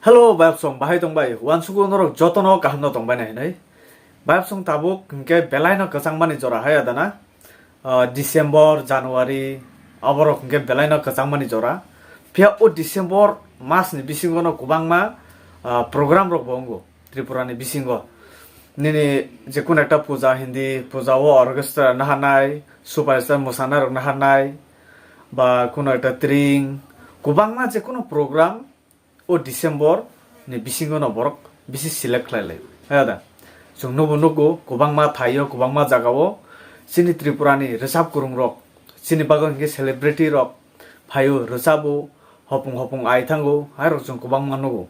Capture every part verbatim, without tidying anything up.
Hello, bayapsong, bahai tongbai? Uansukgo norok jotono kaham no tongbai nai hinui. Bayapsong tabuk hinkhe belai no kwchangmani jora hai adana. Ah, December, January, aborok hinkhe belai no kwchangmani jora. Phiya o December mas ni bisingo no kwbangma, ah, program rok bo wngo Tripura ni bisingo. Nini je kono ekta puja hindi, puja o orchestra naharnai, superstar mwsana rok naharnai, ba kono ekta tring, kwbangma je kono program o December ni bisingo no borok bisi select khlai lai. Haya da? Chwng nubo nugo kwbangma thaio, kwbangma jagao chini Tripura ni rwchap kwrwng rok, chini bagwi hinkhe celebrity rok phaio, rwchabo, hopung hopung ai thango, hai rok chwng kwbangma nugo.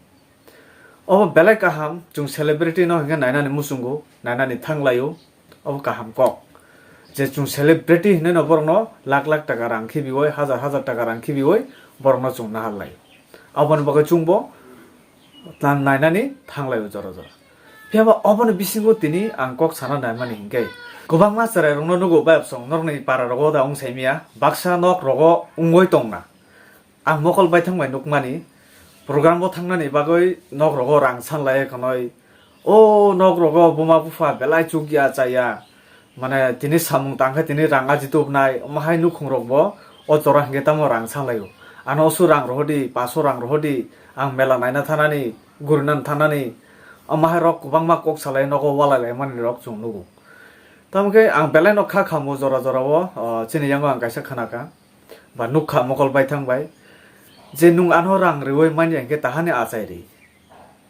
Obo belai kaham, chwng celebrity no hinkhe nainani muchungo, nainani thanglaio, obo kaham kok. Je chwng celebrity hinwi no borokno lakh lakh taka rang khibiwi, hazar hazar taka rang khibiwi borokno chwng nahar lai. Aboni bagwi chwngbo tlan nainani thanglaio jora jora. Phiyaba oboni bisingo tini ang kok sana naimani hinkhe kwbangma chwrairokno nugo bayapsong norokni para rogo da wng saimia, baksa nok rogo wngwi tongna. Ang mokol baithang bai nukmani, program o thangnani bagwi nok rogo rang sanlai khwnwi. O nok rogo buma bupha belai chukya chaya. Mane tini samung tangkhe tini rang aji tubnai, omo hai nukhung rokbo o jora hinkhe tamo rang sanlaio. Ano osu rang rohodi, paso rang rohodi, ang mela naina thanani, gurinan thanani. Omo hai rok kwbangma kok salai nogo walai lai mani rok chwng nugo. Tamo khe ang belai no kha khamu jora jora o, o, chini yango ang kaisa khanaka. Ba nukha mokol baithang bai, je nwng ano rang riwi manya hinkhe tahani achai ri,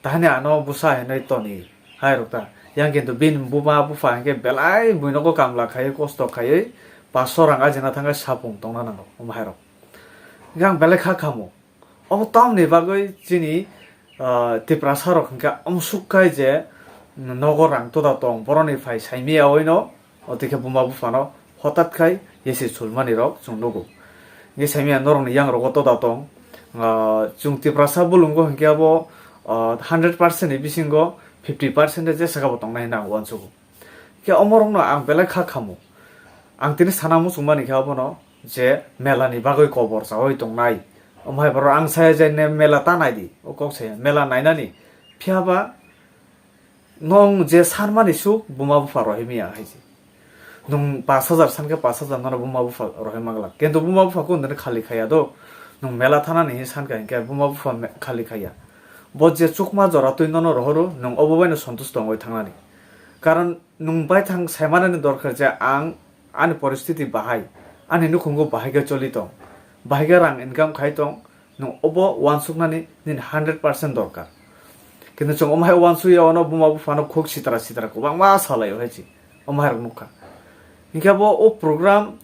tahani ano bwsa hinwi toni, hai rok ta. Yang kintu bini buma bupha hinkhe belai buinogo kamla khaiwi kosto khaiwi paso rang ajina thangkhe sapung tongna nango omo hai rok. Hinkhe ang belai kha khamu. Obo tamni bagwi chini, ah, Tiprasa rok hinkhe amsuk khai je nogo rang toda tong boroni phai saimiyawino. Otwi khe buma buphano hotat khai yesi sulmani rok chwng nugo. Hinkhe saimanya norokni yang rogo toda tong. Ah, chwng Tiprasa bulungo hinkhe abo, ah, hundred percent ni bisingo fifty percent je saka bo tongnai hinwi ang uansugo. Khe omorokno ang belai kha khamu. Ang tini sana muchungmani khe abono je mela ni bagwi kobor chawi tongnai. Omo hai borok ang saya je ne mela ta nai di. O kok saya mela nainani. Phiyaba nwng je sanmani suk buma bupha rohimya hai se. Nwng pash hajar san khe pash hajar nono buma bupha rohima glak. Kintu buma bupha kundani khali khaya do. Nwng mela thanani hin san kha hinkhe buma bupha me-, khali khaya. Bo je chukma jora twi nono rohoro nwng obo baino sontusto wngwi thangnani. Karon nwng baithang saimanani dorkar je ang ani poristiti bahai, ani nukhungo bahai khe choli tong, bahai khe rang income khai tong, nwng obo uansuknani nini hundred percent dorkar. Kintu chwng omo hai uansukya ono buma buphano khuk sitra sitra kwbangma salaio hai se, omo hai rok nukha. Hinkhe bo o program,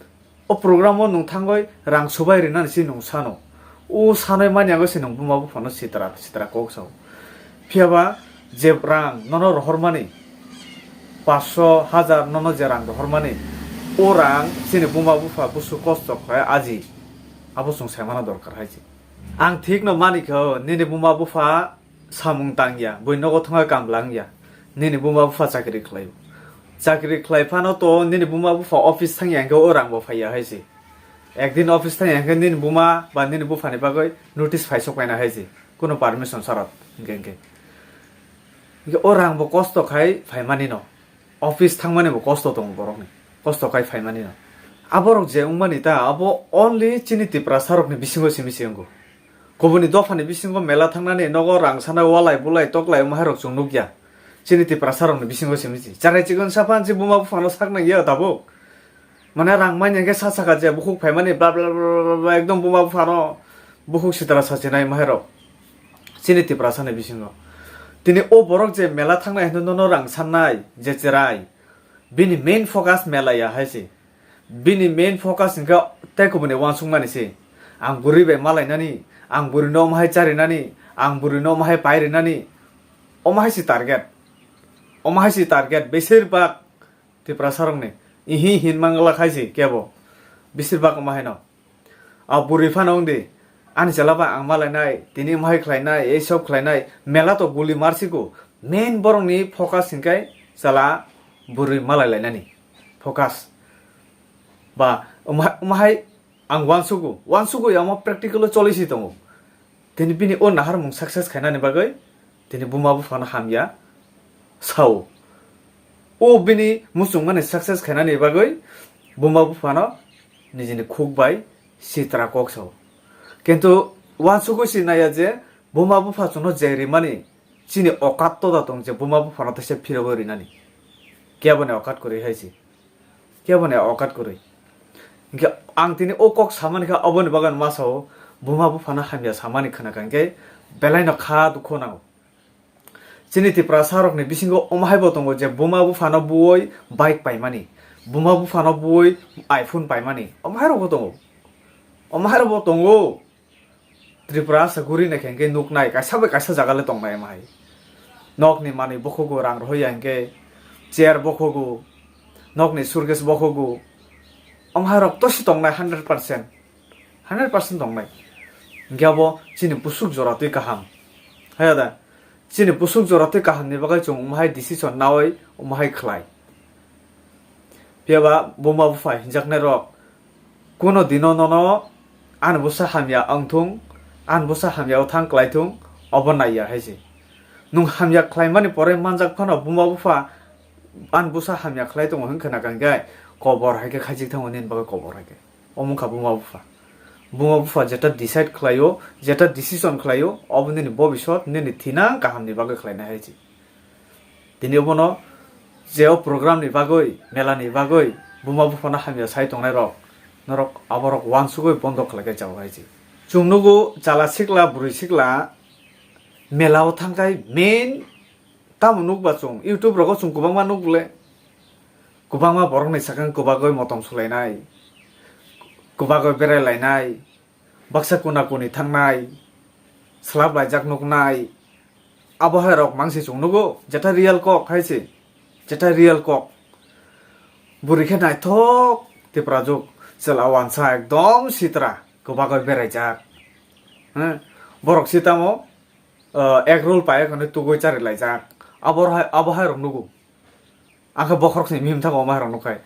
o program o nwng thangwi rang subai rinani se nwng sano. O sanwi manya wngwi se nwng buma buphano sitra sitra kok sao. Phiyaba je rang nono rohormani, paanch sho, hajar nono je rang rohormani, o rang chini buma bupha busu kosto khai aji, abo chwng saimano dorkar hai se. Ang thikno mani kho, nini buma bupha samung tangya, bui nogo thangwi kamla wngya, nini buma bupha chakri khlaio. Chakri khlai phano to nini buma bupha office thangya hinkhe o rang bo phaiya hai se. Ekdin office thangya hinkhe nini buma ba nini buphani bagwi notice phaisok paina hai se, kuno permission sarok hinkhe hinkhe. Hinkhe o rang bo kosto khai phaimani no. Office thangmani bo kosto tongo borokni. Kosto khai phaimani no. Aborok je wngmani ta, abo only chini Tiprasa rokni bisingo simi se wngo. Kubuni dophani bisingo mela thangnani, nogo rang sana walai bulai toklai omo hai rok chwng nukya. Chini Tiprasa rokni bisingo simi se. Charai chikon sapan si buma buphano sak nangya tabuk. Mane rang manya khe sa saka je bukhuk phaimani bla bla bla bla bla ekdom buma buphano bukhuk sitra sachinai mahairok. Chini Tiprasa ni bisingo. Tini o borok je mela thangnai hinwi nono rang sannai je cherai. Bini main focus mela ya hai se. Bini main focus hinkhe tei kubuni uansukmani se. Ang bwrwi bai malainani, ang bwrwino omo hai charinani, ang bwrwino omo hai pairinani. Omo hai se target. Omo hai se target. Besir bak Tiprasa rokni ihi hin mangla khai se kebo. Besir bak omo haino. A bwrwi phano wng di. Ani chwla bai ang malainai, tini mohai khlainai, ei sob khlainai. Mela to guli marsigo. Main borokni focus hinkhe chwla bwrwi malai lainani. Focus. Ba, omo hai, omo hai ang uansugo. Uansugo ya omo practical o choli si tongo. Tini bini o naharmung success khainani bagwi tini buma buphano hamya sao. O bini muchungmani success khainani bagwi buma buphano nijini khuk bai sitra kok sao. Kintu uansugwi si naiya je buma bupha chwngno je rimani chini okat toda tong je buma buphano teisa phirogwi rinani. Keboni okat kwrwi hai se. Keboni okat kwrwi. Hinkhe ang tini o kok samani kha, oboni bagwi ma sao, buma buphano hamya samani khna kha hinkhe belaino kha dukhu nango. Chini Tiprasa rokni bisingo omo hai bo tongo je buma buphano buoi bike paimani, buma buphano buoi iPhone paimani, omo hai rok bo tongo, omo hai rok bo tongo. Tripura asa guri naikhe hinkhe nuknai kaisa bai kaisa jaga le tongnai omo hai. Nokni manwi bokhogo rang rohorya hinkhe chair bokhogo, nokni suitcase bokhogo, omo hai rok tosi tongnai hundred percent. Hundred percent tongnai. Hinkhe abo chini busuk jora twi kaham. Haya da? Chini busuk jora twi kahamni bagwi chwng omo hai decision naui omo hai khlai. Phiya ba buma bupha hinjaknai rok kuno dino nono ani bwsa hamya wngthung, ani bwsa hamya o thang klai thung, obo naiya hai se. Nwng hamya khlaimani pore manjak phano buma bupha ani bwsa hamya khlai tongo hwn khna kha hinkhe kobor hai khe khaijik thango nini bagwi kobor hai khe. Omo wngkha buma bupha. Buma bupha jeta decide khlaio, jeta decision khlaio, obo nini bobisot, nini thinang kahamni bagwi khlainai hai se. Tini obono je o program ni bagwi, mela ni bagwi buma buphano hamya sai tongnai rok, norok aborok uansugwi bondo khlai khe chao hai se. Chwng nugo chala sikla, bwrwi sikla mela o thang khai main tamo nukba chwng YouTube rogo chwng kwbangma nukle. Kwbangma borokni sakang kwbagwi motom sulainai, kwbagwi berai lainai, baksa kuna kuni thangnai, slap laijak nuknai, abo hai rok mangsi chwng nugo, jeta real kok hai se, jeta real kok. Bwrwi khe naithok Tiprajwk, chwla wansa ekdom sitra, kwbagwi beraijak. He, borok si tamo, uh, egg roll paiyakhe tugwi chari laijak. Abo hai, abo hai rok nugo. Ang khe bokhorok se mihim thango omo hai rok nukhai.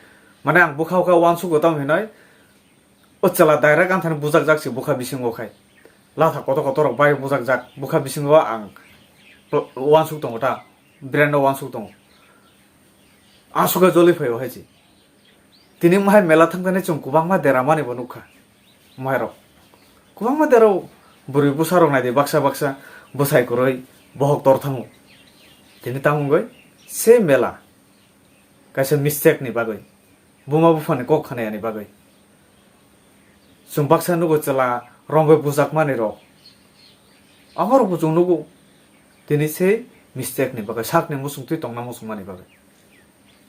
Mane ang bwkha o khe uansukgo tamo hinoi. O chwla direct ang thani bujakjak se bwkha bisingo khai. Latha kotor kotor rok bai bujakjak bwkha bisingo ang pl-, uansuk tongo ta. Brain o uansuk tongo. Aswk khe joli phaio hai se. Tini mohai mela thangthani chwng kwbangma deramani bo nukha. Mohairok kwbangma derao bwrwi bwsarok naidi baksa baksa bwsai kwrwi bohok tor thango. Tini tamo wngwi se mela kaisa mistake ni bagwi, buma buphani kok khnayani bagwi. Chwng baksa nugo chwla romwi bujakmani rok. Aborok bo chwng nugo. Tini se mistake ni bagwi, sakni muchungtwi tongna muchungmani bagwi.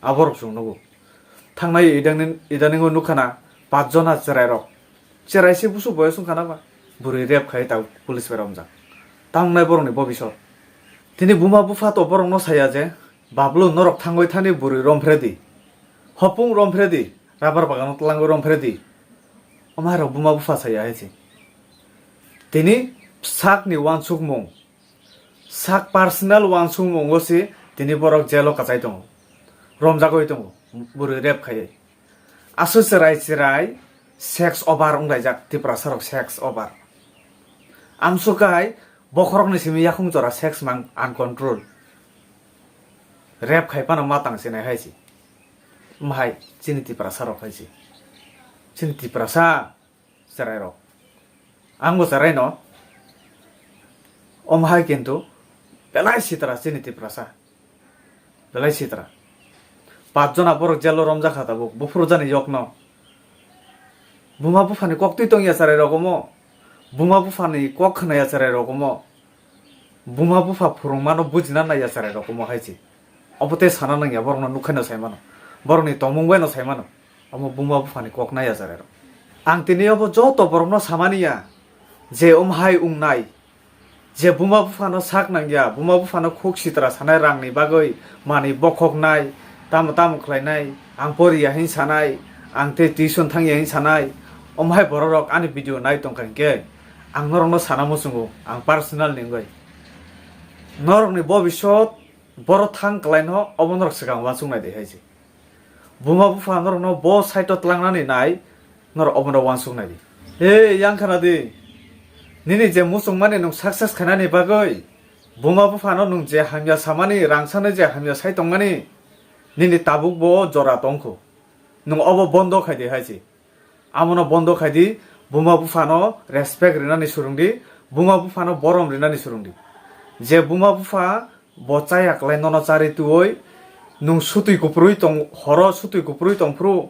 Aborok chwng nugo. Thangnai idangni, idaningo nukha na, pach jona chwrairok. Chwrai se busu boyos wngkha na ba? Bwrwi rape khai ta police bai romjak. Tamo wngnai borokni bobisot. Tini buma bupha to borokno saya je, Bablu, norok thangwi thani bwrwi romphre di. Hopung romphre di. Rabar bagano twlangwi romphre di. Omo hai rok buma bupha saya hai se. Tini sakni uansukmung, sak personal uansukmungo se tini borok jail o kwchai tongo. Romjagwi tongo. Bwrwi rape khaiwi. Aswk chwrai chwrai sex over wnglaijak, Tiprasa rok sex over. Amswk hai bokhorokni simi yakhung jora sex mang uncontrol. Rape khai phano ma tang sinai hai se. Omo hai chini Tiprasa rok hai se. Chini Tiprasa chwrai rok. Ang bo chwrai no. Omo hai kintu belai sitra chini Tiprasa. Belai sitra. Pach jona borok jail o romjak kha tabuk. Buphuru jani yok no. Buma buphani kok twi tong ya chwrai rok omo. Buma buphani kok khna ya chwrai rok omo. Buma bupha phwrwngmano bujina nai ya chwrai rok omo hai se. Obo tei sana nang ya, borokno nukhaino sai mano. Borokni tongmung baino sai mano. Omo buma buphani kok nai ya chwrai rok. Ang tini obo joto borokno samani ya je omo hai wngnai. Je buma buphano sak nang ya, buma buphano khuk sitra sanai rangni bagwi, manwi bokhok nai, tamo tamo khlai nai, ang pori ya hin sanai, ang tei tuition thang ya hin sanai. Omo hai borok rok ani video nai tong kha hinkhe, ang norokno sana muchungo, ang personal ni wngwi. Norokni bobisot borok thang kwlai no, obo norok swkang uansuk nai di hai se. Buma bupha norokno bo side o twlangnani nai, norok obono uansuk nai di. He, yang khna di. Nini je muchungmani nwng success khainani bagwi, buma buphano nwng je hamya samani, rang sanwi je hamya sai tongmani, nini tabukbo jora tongkhu. Nwng obo bondo khaidi hai se. Amono bondo khaidi, buma buphano respect rinani surungdi, buma buphano borom rinani surungdi. Je buma bupha bo chaya kwlai nono chari tuoi, nwng sutwi kuprwi tong, horo sutwi kuprwi tongphuru,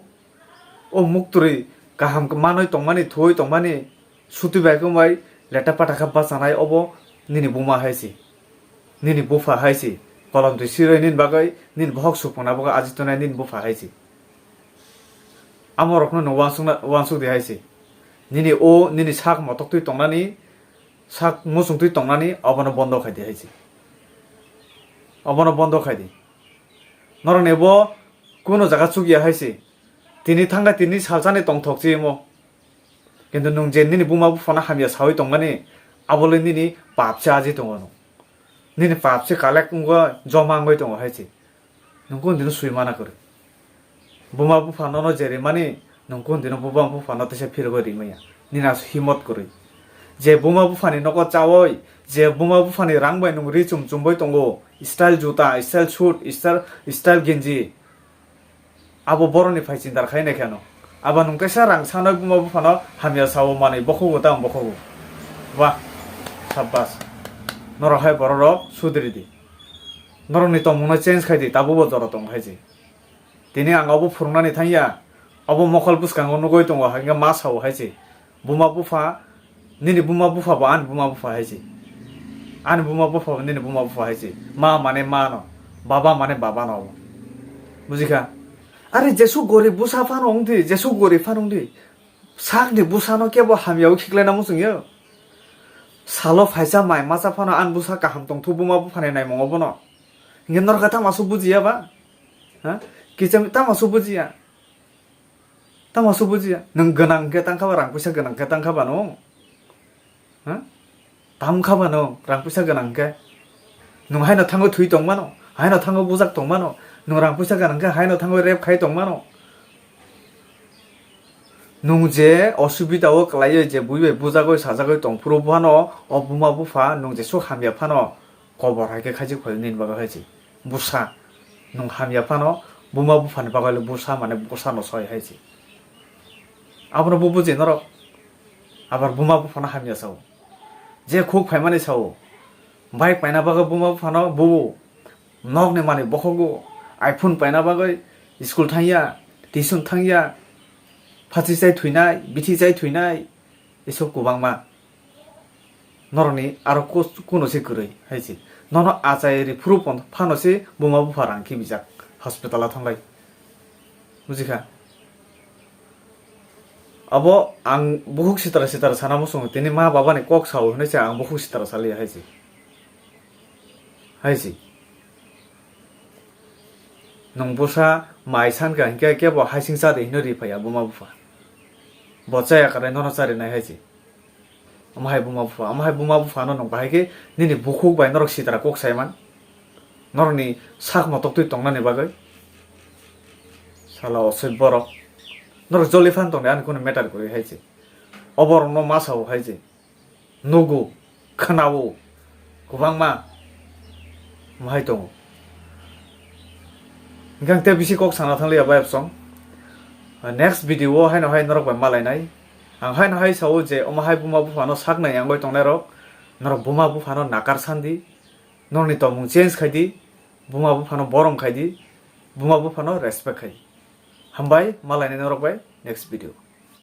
o muktwi kaham manwi tongmani, thuoi tongmani, sutwi bai khe bai leta pata khe bachanai, obo nini buma hai se, nini bupha hai se, kolom twi sirwi nini bagwi, nini bohok supungna bagwi aji tongnai nini bupha hai se. Amorokno nwng uansukna, uansuk di hai se. Nini o, nini sak motok twi tongnani, sak muchung twi tongnani, obono bondo khai di hai se. Obono bondo khai di. Norokni bo kuno jaga chukya hai se. Tini thangkha tini salsani tongthok chiyemo. Kintu nwng je nini buma buphano hamya sawi tongmani, abole nini pap se aji tongo nwng. Nini pap se collect wngwi joma wngwi tongo hai se. Nwng kung dino swi mana kwrwi. Buma bupha nono je rimani, nwng kung dino buma buphano teisa phirogwi rimaya. Nini aswk himot kwrwi. Je buma buphani nogo chawi, je buma buphani rang bai nwng ri chum chumbai tongo, style juta, style suit, style, style genji. Abo boroni phai chindar khai nai kheno. Abo nwng kaisa rang sanai buma buphano hamya sao manwi bokhogo tamo bokhogo. Wah, sabbas. Norok hai bororok sudri di. Norokni tongmungno change khai di, tabukbo jora tong hai se. Tini ang obo phwrwngnani thangya, obo mokol bwskango nugwi tongo, hingke ma sao hai se, buma bupha, nini buma bupha bo ani buma bupha hai se, ani buma bupha bo nini buma bupha hai se, ma mane ma no, baba mane baba no, bujikha? Are jesu gorib bwsa phano wngdi, jesu gorib phano wngdi, sakni bwsano kebo hamya o khiklaina muchungya? Salo phaisa mai masa phano ani bwsa kaham tongthu buma buphani naimungo bono. Hingke norok tamo aswk bujiya ba? Ha? Kicham tamo aswk bujiya? Tamo aswk bujiya? Nwng gwnang hingke tangkha ba, rang puisa gwnang hingke tangkha ba nwng? Ha? Tangkha ba nwng rang puisa gwnang hingke? Nwng haino thango thwi tongmano, haino thango bujak tongmano, nwng rang puisa gwnang hingke haino thango rep khai tongmano. Nwng je osubida o kwlaiwi je bui bai bujagwi sajagwi tongphuru phano o buma bupha nwng jesuk hamya phano kobor hai khe khaijak phai nini bagwi hai se. Bwsa nwng hamya phano buma buphani bagwi le bwsa mane bwsa no soi hai se. Abono bo buji norok. Abar buma buphano hamya sao. Je khuk phaimani sao. Bike paina bagwi buma buphano bubo. Nokni manwi bokhogo, iPhone paina bagwi school thangya, tuition thangya, phachi chai thwinai, bithi chai thwinai, isok kwbangma. Norokni aro kus-, kuno se kwrwi hai se. Nono achai ri phuru pon-, phano se buma bupha rang khibijak hospital o thanglai. Bujikha? Abo ang bukhuk sitra sitra sana muchungo, tini ma baba ni kok sao hinwi se ang bukhuk sitra saliya hai se. Hai se. Nwng bwsa mai sankha hinkhe kebo haising cha de hinwi ri phaiya buma bupha. Bo chaya kwrwi nono charinai hai se. Omo hai buma bupha, omo hai buma buphano nwng bahai khe nini bukhuk bai norok sitra kok sai man. Norokni sak motok twi tongnani bagwi. Sala osoi borok. Norok joli phan tongdi ani kunu matter kwrwi hai se. O borokno ma sao hai se. Nugo, khwnao, kwbangma. Omo hai tongo. Hingke ang tei bisi kok sana thangliya bai absong. Next video o haino hai norok bai malainai. Ang haino hai sao je omo hai buma buphano sak nai yangwi tongnai rok. Norok buma buphano nakar sandi. Norokni tongmung change khai di. Buma buphano borom khai di. Buma buphano respect khai. Hambai malainai norok bai next video.